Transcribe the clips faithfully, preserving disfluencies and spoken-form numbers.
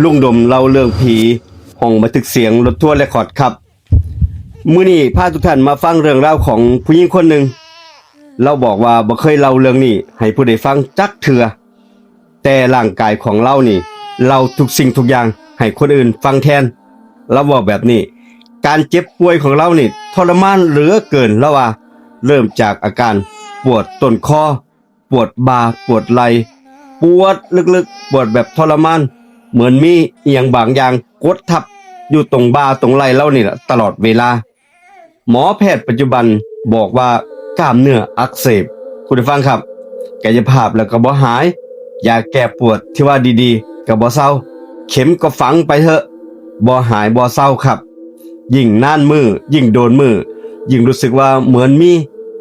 ลุงดมเล่าเรื่องผี ห้องบันทึกเสียงรถทัวร์เรคคอร์ดครับ มื้อนี้พาทุกท่านมาฟังเรื่องราวของผู้หญิงคนหนึ่ง เราบอกว่าบ่เคยเล่าเรื่องนี้ให้ผู้ใดฟังจักเทื่อ แต่ร่างกายของเรานี่เล่าทุกสิ่งทุกอย่างให้คนอื่นฟังแทน เราบอกแบบนี้ การเจ็บป่วยของเรานี่ทรมานเหลือเกิน แล้วว่าเริ่มจากอาการปวดต้นคอ ปวดบ่า ปวดไหล่ ปวดลึกๆ ปวดแบบทรมาน เหมือนมีอีหยังบางอย่างกดทับอยู่ตรงบ่าตรงไหล่เรานี่แหละตลอดเวลา หมอแพทย์ปัจจุบันบอกว่ากล้ามเนื้ออักเสบ คุณผู้ฟังครับ กายภาพแล้วก็บ่หาย ยาแก้ปวดที่ว่าดีๆ ก็บ่เซา เข็มก็ฝังไปเถอะ บ่หายบ่เซาครับ ยิ่งนานมื้อ ยิ่งโดนมื้อ ยิ่งรู้สึกว่าเหมือนมี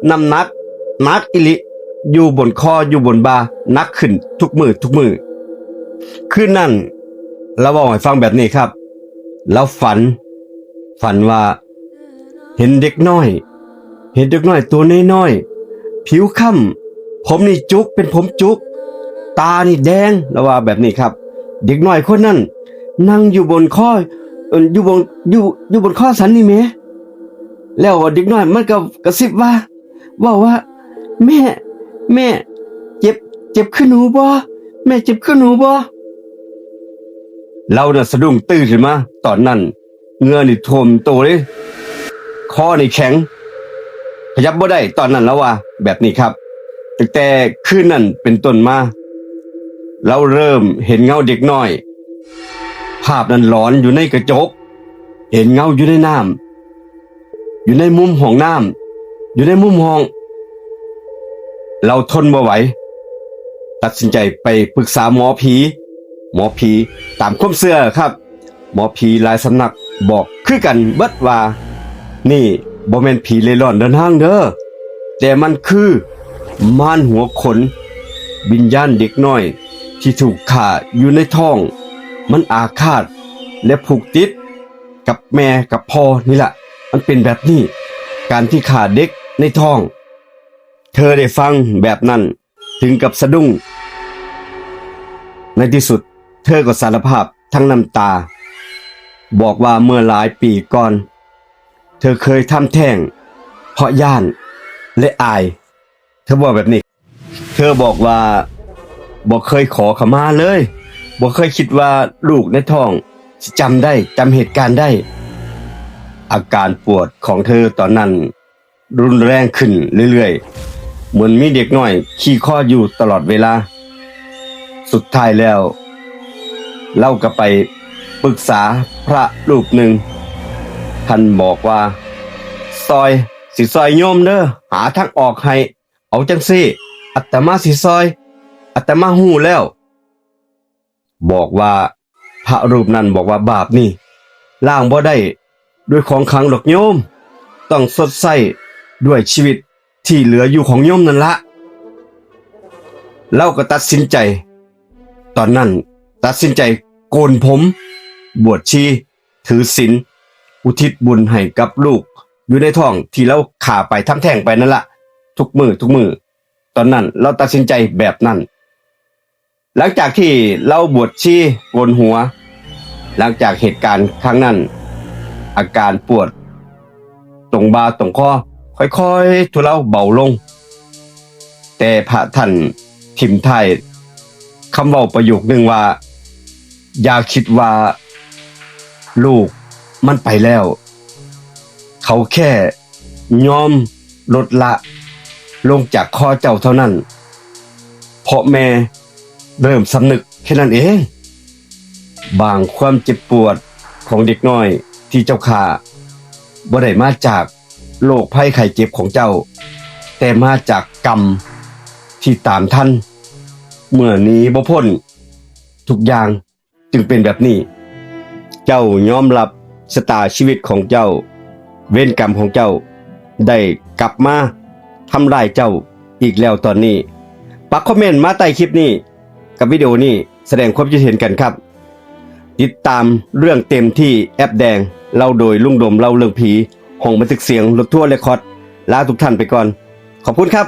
น้ำหนักหนักอีหลี อยู่บนคอ อยู่บนบ่า หนักขึ้นทุกมื้อทุกมื้อ คืนนั้น เราเว้าให้ฟังแบบนี้ครับ เราฝัน ฝันว่า เห็นเด็กน้อย เห็นเด็กน้อยตัวน้อยๆ ผิวค้ำ ผมนี่จุก เป็นผมจุก ตานี่แดง แล้วว่าแบบนี้ครับ เด็กน้อยคนนั้น นั่งอยู่บนคอ เอิ่น อยู่บน อยู่ อยู่บนคอฉันนี่แหม แล้วเด็กน้อยมันก็กระซิบว่า เว้าว่า แม่ แม่ เจ็บ เจ็บคือหนูบ่ แม่เจ็บคือหนูบ่ เราน่ะสะดุ้งตื่นขึ้นมา ตอนนั้น เหงื่อนี่ท่วมตัวเลย คอนี่แข็ง ขยับบ่ได้ ตอนนั้นแล้วว่า แบบนี้ครับ ตั้งแต่คืนนั้นเป็นต้นมา เราเริ่มเห็นเงาเด็กน้อย ภาพนั้นหลอนอยู่ในกระจก เห็นเงาอยู่ในน้ำ อยู่ในมุมห้องน้ำ อยู่ในมุมห้อง เราทนบ่ไหว ตัดสินใจไปปรึกษาหมอผี หมอผีตามความเชื่อครับ หมอผีหลายสำนักบอกคือกันเบิดว่า นี่บ่แม่นผีเร่ร่อนเด้อนางเด้อ แต่มันคือมารหัวขน วิญญาณเด็กน้อยที่ถูกฆ่าอยู่ในท้อง มันอาฆาตและผูกติดกับแม่กับพ่อนี่ล่ะ มันเป็นแบบนี้ การที่ฆ่าเด็กในท้อง เธอได้ฟังแบบนั้นถึงกับสะดุ้ง ในที่สุดเธอก็สารภาพทั้งน้ำตา บอกว่าเมื่อหลายปีก่อน เธอเคยทำแท้งเพราะย้านและอาย เธอบอกแบบนี้ เธอบอกว่าบ่เคยขอขมาเลย บ่เคยคิดว่าลูกในท้องสิจำได้ จำเหตุการณ์ได้ อาการปวดของเธอตอนนั้นรุนแรงขึ้นเรื่อยๆ เหมือนมีเด็กน้อยขี่คออยู่ตลอดเวลา สุดท้ายแล้ว เราก็ไปปรึกษาพระรูปหนึ่ง ท่านบอกว่า ซอย สิซอยโยมเด้อ หาทางออกให้ เอาจังซี่ อาตมาสิซอย อาตมาฮู้แล้ว บอกว่า พระรูปนั้นบอกว่า บาปนี่ล้างบ่ได้ด้วยของขลังดอกโยม ต้องชดใช้ด้วยชีวิตที่เหลืออยู่ของโยมนั่นละ เราก็ตัดสินใจ ตอนนั้นตัดสินใจโกนผม บวชชี ถือศีล อุทิศบุญให้กับลูกอยู่ในท้องที่เราฆ่าไป ทำแท้งไปนั่นละ ทุกมื้อทุกมื้อ ตอนนั้นเราตัดสินใจแบบนั้น หลังจากที่เราบวชชีโกนหัว หลังจากเหตุการณ์ครั้งนั้น อาการปวดตรงบ่าตรงคอค่อยๆทุเลาเบาลง แต่พระท่านถิ่มท้ายคำเว้าประโยคหนึ่งว่า อย่าคิดว่าลูกมันไปแล้ว เขาแค่ยอมลดละลงจากคอเจ้าเท่านั้น เพราะแม่เริ่มสำนึกแค่นั้นเอง บางความเจ็บปวดของเด็กน้อยที่เจ้าฆ่า บ่ได้มาจากโรคภัยไข้เจ็บของเจ้า แต่มาจากกรรมที่ตามทัน เมื่อหนีบ่พ้น ทุกอย่างจึงเป็นแบบนี้ เจ้ายอมรับชะตาชีวิตของเจ้า เวรกรรมของเจ้าได้กลับมาทำร้ายเจ้าอีกแล้วตอนนี้ ปักคอมเมนต์มาใต้คลิปนี้ กับวิดีโอนี้ แสดงความคิดเห็นกันครับ ติดตามเรื่องเต็มที่แอปแดง เล่าโดยลุงดมเล่าเรื่องผี ห้องบันทึกเสียงรถทัวร์เรคคอร์ด ลาทุกท่านไปก่อน ขอบคุณครับ